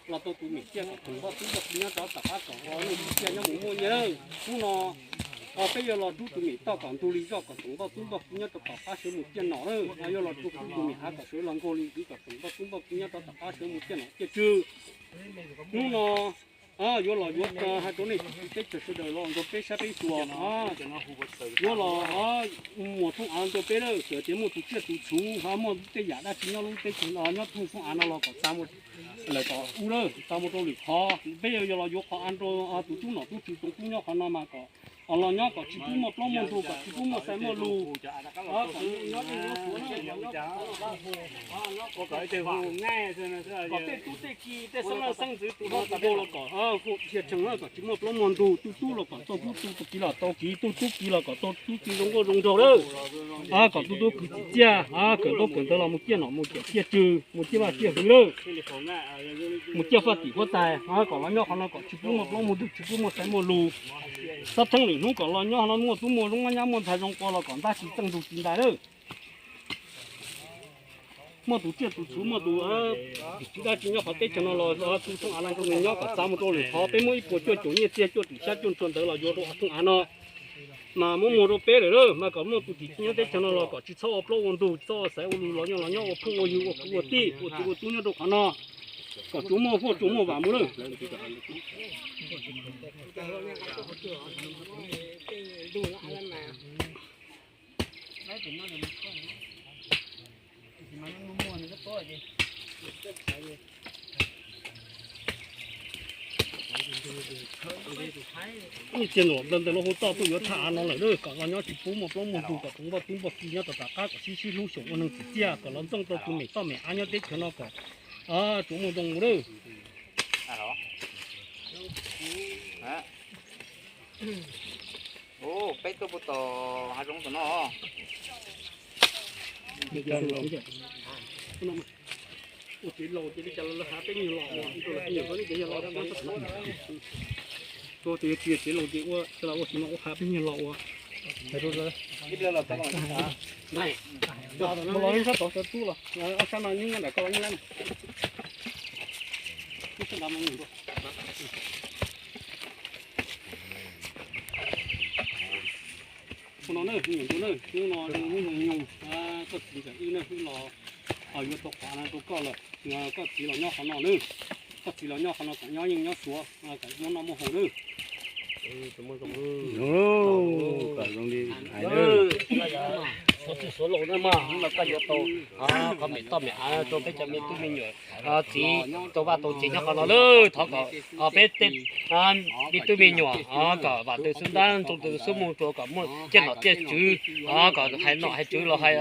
Los tau tus mem ciaj kom tsoom npoj tub npoj ki nyob rov tom qab kom ua neej tsim txiaj nyob mus muaj nyiaj lawm. Hnub no peb yuav los rub tus mem toj kom ntug li zoj kom tsoom npoj tub npoj ki nyob rau tom qab sawv mus ciaj nom lawm. Yuav los rub tus mem hav kom sawv los nkaug li ntawd kom tsoom npoj tub npoj ki nyob rau tom qab sawv mus ciaj nom ciaj tswv. Hnub no yuav los yuav hais rau nej teb chaws sawv daws los nrog peb saib peb xyuas. Yuav los muas thooj av rau peb lawm, txawm tias muaj tus tsiaj tus txhuv ho muaj tej yam dab tsi nyob lub teb chaws no nyob thooj thooj av no los kom txav mus lawm tom ub lawm, txav mus rau lwm qhov. Peb yuav los yuav qhov av rau tus tub nom tub tswv tsoom tub nyob qhov no mas kom los nyob kom tsis pub muaj plaub muaj ntug, kom tsis pub muaj xaiv muaj lus. Kom tej tub tej ki tej xeeb leej xeeb ntxwv tus hlob tus yau los kom hu dhia tshee kom tsis muaj plaub muaj ntug, tub tub los kom txoj tub tub kiv los tau kiv, tub tub kiv los kom tau tub kiv zoo nkauj zoo nraug lawm. Kom tub tub kiv tsim txiaj, kawm ntaub kawm ntawv los mus ciaj nom mus ciaj ciaj tswv, mus ciaj vaj ciaj hwv lawm. Mus ciaj faj tim huab tais, kom los nyob qhov no kom tsis pub muaj plaub muaj ntug, tsis pub muaj xaiv muaj lus. Txhob theej lwm hnub kom los nyob qhov no muaj tub muaj zoo, muaj nyab muaj ntxhais zoo qo los kom ntab tsis txeej ntug tsis ntais lawm. Muaj tus tsiaj tus txhuv, muaj tus dab tsi nyob qhov teb chaws no los tu thooj av no rau nws nyob kom txav mus rau lwm qhov. Peb muab ib puas cuaj caum nyiaj txiag cuaj rim xyab cuaj ntsua ntawd los yuav rau thooj av no mas muab muag rau peb lawm lawm, mas kom muaj tus tim nyob teb chaws no los kom tsis txhob ua plaub ua ntug, tsis txhob ua xaiv ua lus, los nyob los nyob ua phooj ua ywg, ua kwv ua tij, ua txiv ua tub nyob rau qhov no, kom tsuas muaj huaj tsuas muaj vam mus lawm. Ib txiag nuam ntawd ntawm lub hauv toj tuaj yuav thaj av no lawm, kom los nyob tsis pub muaj plaub muaj ntug, kom tsoom npoj tub npoj ki nyob rau tom qab kom sib sib hlub xyaum ua neeg tsim txiaj, kom los ntxooj rau tus mem toj mem av nyob teb chaws no kom tsuas muaj zoo mus lawm. Peb tuaj puag tom hav zoov tom no. Ua tsev laus ces li cas los lawv hav peb nyuag los ua, ua tsis yog tsev laus ces ua, ua tsis no ua hav peb nyuag los ua. Los sab tod sab tub los, ob sab no nyob nyob nram koj los nyob lab. Hnub no na, hnub no zoo nyoog, koj txiv nkawd wb na, wb los yuav tau qhov no rau koj lawm. Koj txiv los nyob qhov no na, koj txiv los nyob qhov no kom nyob yeej nyob suav, kom muaj noj muaj haus na. Suav txwj suav laus na mas, hnub no koj yuav tau qhov mem toj mem av rau peb cov me tub me nyuam, txiv tau vaj tau tsev nyob qhov no lawm. Thov kom peb tej me tub me nyuam kom vam tus xub ntab, ntxoov tus xub mus rau kom muaj ciaj nom ciaj tswv, kom hais nom hais tswv los hais,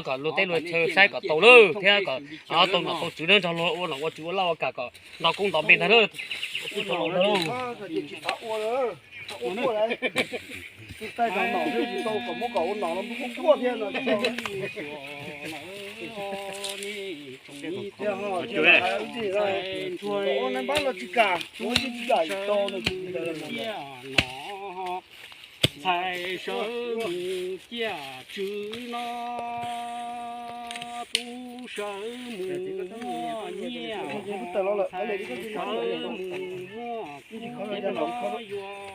kom luag teb luag chaw saib kom tau lawm thiab kom tau nom tau tswv nrog luag ua nom ua tswv ua laj ua kam kom nto koob nto npe ntag lawm. Ntxhais sawv mus ciaj tswv no, tub sawv mus muaj nyiaj, ntxhais sawv mus muaj kuj no yuav.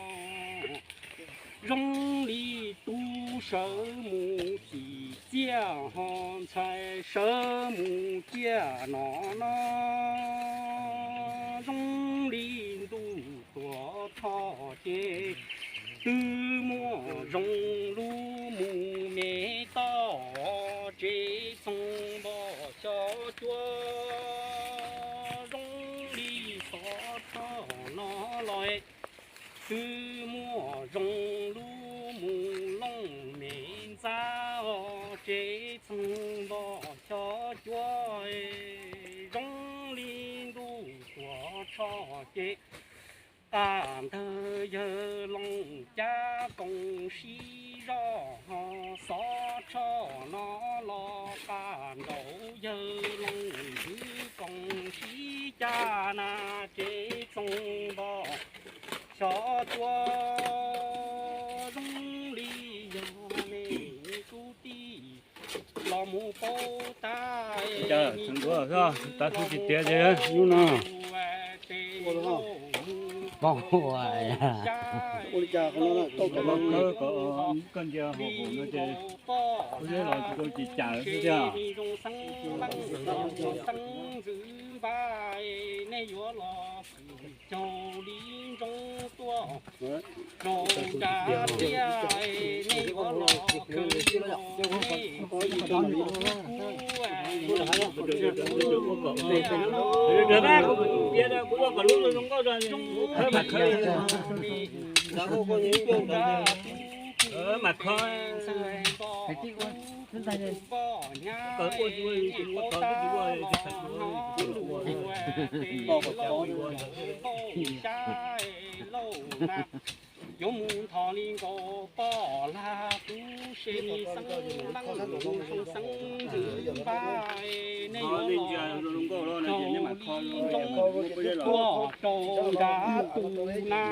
Zoo li tub sawv mus tsim txiaj ho ntxhais sawv mus ciaj nom no, zoo li ntuj tuaj tho ces twb muaj zoo lub mus me toj tsev txhoov npog xyov cuab, zoo li xov rog no los twb muaj zoo lub mus looj me ntxa tsev txhoov npog xyov cuab, zoo li ntuj tuaj tho ces qab ntawd yawg Looj Cab Koom sib zog ho xov rog no los qab nraud yawg Looj Ntxwv Koom sib cab na tsev txhoov npog xyov cuab, zoo li yog me tub tij los mus paub tab, tab tsis tiav ces hnub no Ua li cas qhov no tau cov no koj ntsia hauv hauv no ces kuv los tsis tau tsis cawm xwb thiab. Yuav mus nthos li nkaus poj lag tub se li xeeb leej xeeb ntxwv npab, nej yuav los raug li ntoo tuaj rau nrab tus na.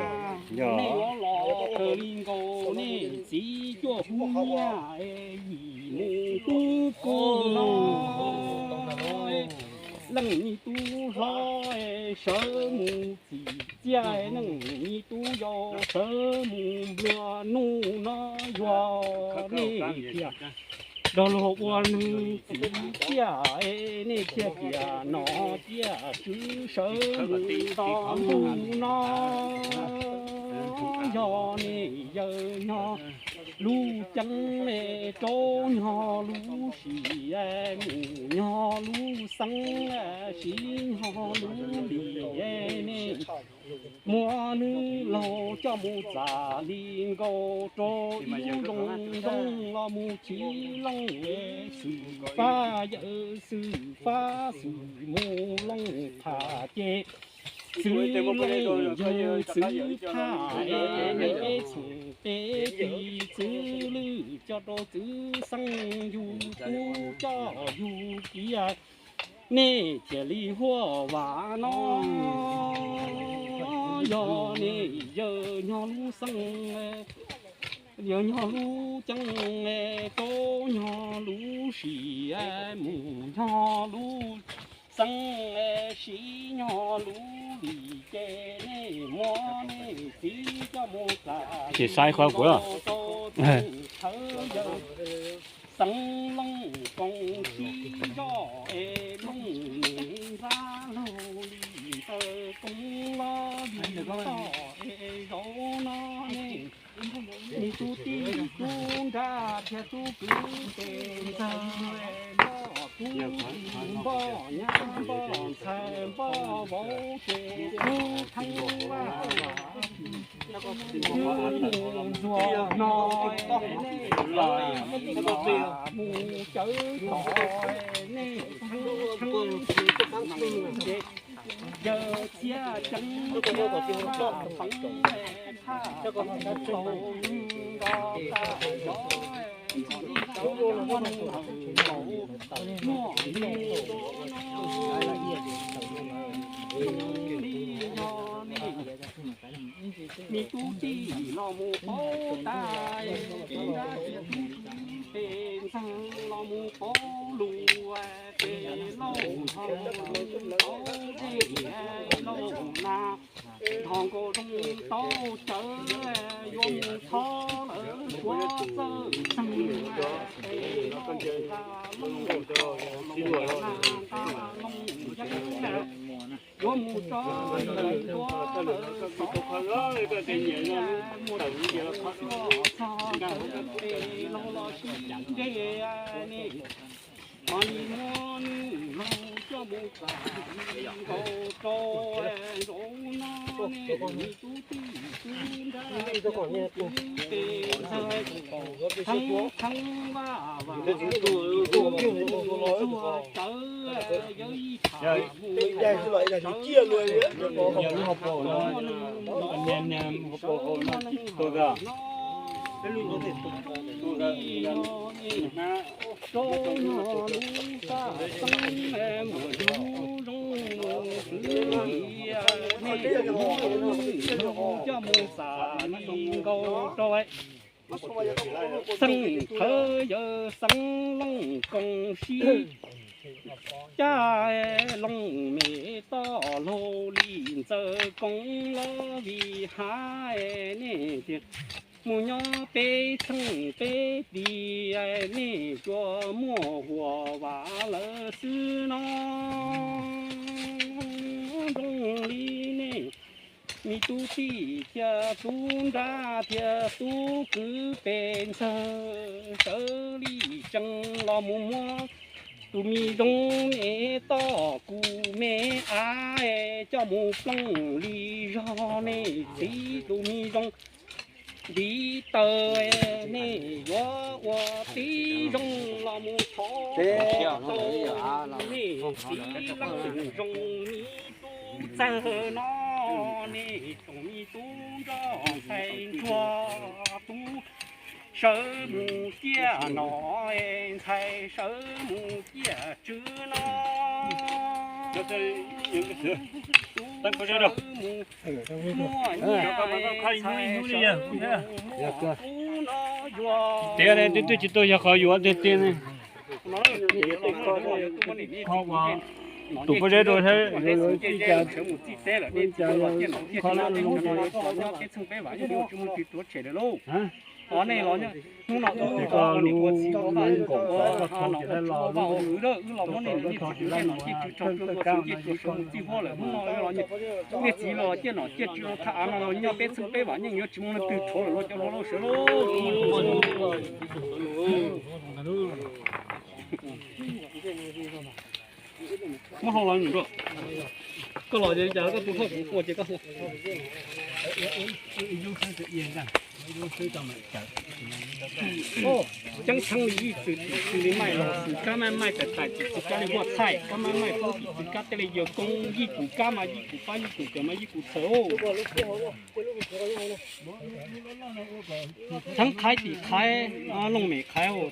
Nej yuav los raug li nkaus nej txiv cuaj hub nyiaj yim mus tub kuj no. Leej me tub hlob sawv mus txim txiaj, leej me tub yau sawv mus nplua nuj no. Yog nej thiaj rov los ua neeg txim txiaj, nej thiaj tias nom tiaj tswv sawv mus tau ntuj no. Yog nej yawg nyob lub ceeb, rau nyob lub sim, mus nyob lub xeeb, siv nyob lub lim, nej muab nws laug coj mus txam li nkaus rau ib lub zoo zoo los mus chiv looj, xwm fab yawg xwm fab xwm mus looj tham ces txwv leej yug txwv thaj, nej txheem tes tis txwv lwj coj rau txwv xeeb, yug tub coj yug kiag, nej thiaj li huaj vam no. Yog nej yawg nyob lub xeeb, yawg nyob lub ceeb, rau nyob lub sim, mus nyob lub xeeb, siv nyob lub lim ces nej muab nej txiv coj mus txam li nkaus rau txwv thawv yawg xeeb looj koos sib zog es looj me nrab laug li ntawd koob los li toj es zaum no nej me tub tij tub nrag thiab tub kwv tij ntxawg, npoj tub npoj nyab npoj ntxhais npoj vauv ces tub Theeb Vaj Vam ntxuag no, nej mus cawv tom nej Theeb Theeb ces yawg txhiaj ceeb thiab peev thaj tau nrog tag zov ntxuag li cawv muaj nug muaj nug no li no ne. Me tub tij los mus paub tas, tub nrab txiv tub kwv tij ntxawg los mus paub lus, ces lauj hau paub zej lauj na, nrog nkaus zoo tau cawv, yuav mus txhob lawv suav txawj txeeg, ces lauj nqa looj na, nqa looj yeeb, yuav mus tso mus tua lawv xov, ces muaj txog txog ntawm pem los los sib ntseg ne. Ho li muab nws laug coj mus txam li nkaus rau zaum no ne, tub tij tub nrab tub kwv tij ntxawg, Theeb Theeb Vaj Vam ntxuag cawv, yawg ib tham mus sawv rau no, rau no ne, tub tij no ne, rau no lub sab xeeb mus lub zoo mus xwb, nej mus coj mus xam li nkaus rau xeeb thawv yawg xeeb looj koos sib cab, looj mem toj laug li txawj koob los vim hav nej tiag, mus nyob peb txheej peb tis nej tsuas muaj huam vam lawm xwb no. Zoo li nej me tub tij thiab tub nrab thiab tub kwv pes ntxawg, sawv li tsees los mus muab tus me zoo me toj kuv me av coj mus plooj li zog nej txiv tus me zoo ntiv taw, nej yuav ua tib zoo los mus thov tau nej txiv leej zoo me tub txawg no, nej tsoom me tub nrog ntxhais ntsuag tub sawv mus ciaj nom, ntxhais sawv mus ciaj tswv no. Sawv mus muaj nyiaj, ntxhais sawv mus muaj kub no yuav. Tias twb twb tsis tuaj yog qhov yuav tiag tiag ne. Tus pob zeb rau thiab yuav yuav txij cas, txij teb lawm, txij teb los ciaj nom ciaj tswv no, nyob peb txheej peb vam yeej yuav tsis muaj tus tuav tshem lawm lauj. Os nej los hnub no ua niam ua txiv ua vaj ua nom ua tswv ua vaj ua hwv, wb los muab nej niam txiv tus nyiaj nom nyiaj tswv rau, ua sawv nyiaj tsuag sawv mus txij huab lawm. Hnub no los niam txiv los ciaj nom ciaj tswv rau thaj av no los nyob peb txheej peb vam yeej yuav tsis muaj leej twg rhuav lawm lauj cov hluas lauj, sawv lauj. Muab hlau los num rau. Koj los ces cas koj tu hlau kuv ua ces koj hlau. Ceeb tsheej li yij txwv tim txwv li maij los txwv kab maij maij tais tais tim txwv kab li huaj thaij kab maij maij poob tim txwv kab tej li yawg koob yij tus kab mas yij tus pab yij tus cawv mas yij tus txhawv. Txheeb qhaib tim qhaib, looj mem qhaib os,